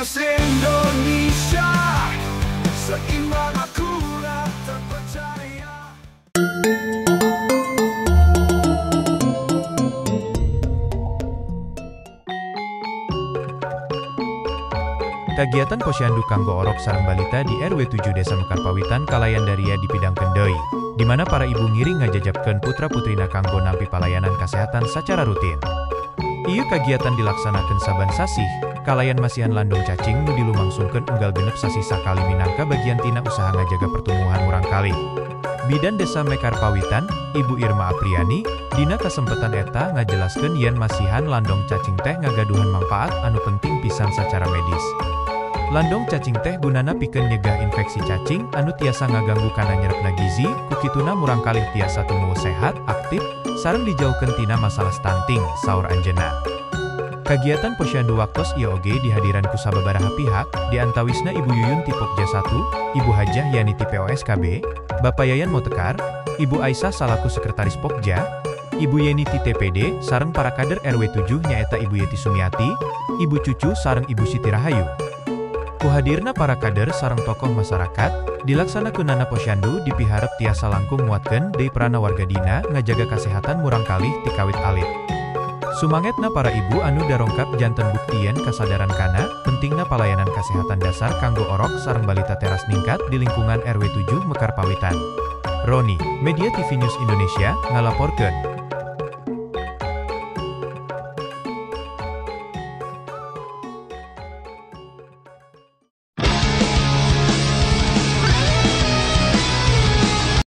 News Indonesia, seimbang, akurat, terpercaya. Kagiatan Posyandu kanggo orok sareng balita di RW 7 Desa Mekarpawitan kalayan daria dipidangkeun deui, di mana para ibu ngiring ngajajabkeun putra-putrina kanggo nampi palayanan kasehatan sacara rutin. Ieu kagiatan dilaksanakeun saban sasih, kalayan masihan landong cacing nu dilumangsungkeun unggal 6 sasih sakali minangka bagian tina usaha ngajaga pertumbuhan murangkalih. Bidan Desa Mekarpawitan, Ibu Irma Apriani, dina kasempatan eta ngajelaskeun yen masihan landong cacing teh ngagaduhan mangpaat anu penting pisan sacara medis. Landong cacing teh gunana pikeun nyegah infeksi cacing anu tiasa ngaganggu kana nyerepna gizi, kukituna murangkalih tiasa tumuwuh sehat, aktif, sareng dijauhkeun tina masalah stunting, saur anjeunna. Kagiatan Posyandu waktos ieu oge dihadiran ku sababaraha pihak, di antawisna Ibu Yuyun ti Pokja 1, Ibu Hajah Yani ti POSKB, Bapak Yayan Motekar, Ibu Aisyah salaku Sekretaris Pokja, Ibu Yeni ti TPD, sareng para kader RW 7 nyaeta Ibu Yeti Sumiati, Ibu Cucu sareng Ibu Siti Rahayu. Kuhadirna para kader sareng tokoh masyarakat, dilaksanakeunana Posyandu dipiharep tiasa langkung nguatkeun deui peranna warga dina ngajaga kasehatan murangkalih ti kawit alit. Sumangetna para ibu anu darongkap janten bukti yen kasadaran kana pentingna palayanan kasehatan dasar kanggo orok sareng balita teras ningkat di lingkungan RW 7 Mekarpawitan. Roni, Media TV News Indonesia, ngalaporkeun.